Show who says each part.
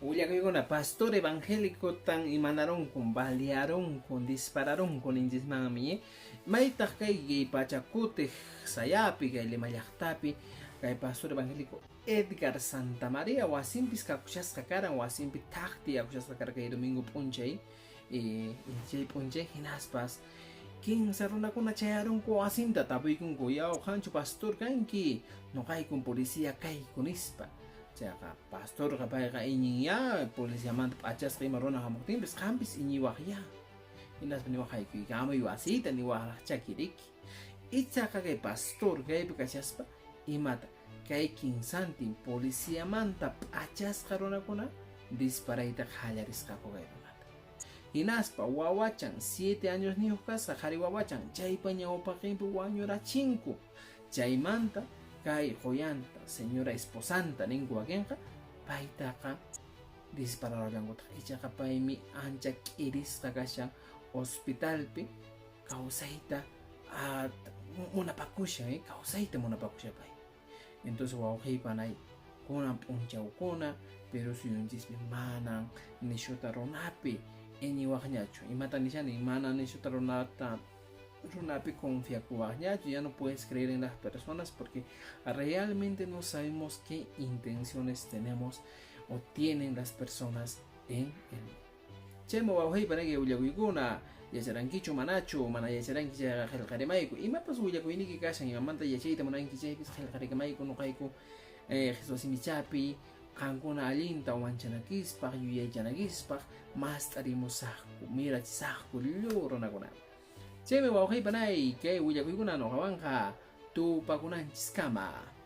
Speaker 1: Willakuykuna, Pastor evangélicotan imanarunku, balearunku, dispararunku ninchismanmi. Maytaq kay Pachakutik sayapi, kay Lima llaqtapi, kay pastor evangélico Edgar Santamaría wasinpis kakushasqa karan, wasinpi thak tiyakushasqa karan kay domingo p'unchay, chay p'unchay hinaspas kinsa runakuna chayarunku wasinta tapuykunku, yaw qanchu pastor kanki, noqaykun policía kayku nispa. Chayqa pastorqa payqa iñinyá policiamanta p'achasqa ima runa hamuqtinpis qampis iñiwaqyá. Hinaspa niwaq haykuykamuy wasiyta niwaqraq chakiriki. Ichaqa kay pastor kaypi kashaspa imata kay kinsantin policiamanta p'achasqa runakuna disparayta qallarisqaku kay runata. Hinaspa wawachan siete añosniyuq kasqa qhari wawachan chaypa ñawpaqinpi wañurachinku. Chaymanta kay qoyanta, señora esposanta ninku wakinqa, paytaqa dispararallankutaq. Ichaqa paymi ancha k'irisqa kashan hospitalpi kawsayta munapakushan, kawsayta munapakushan pay. Entonces wawqiy panay, kunan p'unchawkuna Perú suyunchispi manan nishuta runapi iñiwaqñachu. Imata nishani? Mana nishuta runata runapi confiakuwaqñachu. Ya no puedes creer en las personas porque realmente no sabemos qué intenciones tenemos o tienen las personas en el mundo. Chaymi wawqey panayki willakuykuna yacharankichu manachu, mana yacharanki chayqa qillqarimayku. Imapas willakuyniyki kashan, imamanta yachayta munanki chaypis qillqarikamayku noqayku qhichwa simichapi qankuna allinta wanchanak'ispaq, yuyaychanakispaq mast'arimusaqku, mirachisaqku lliw runakuna. Chaymi wawqey panay kay willakuykuna noqawanqa tupakunanchiskama.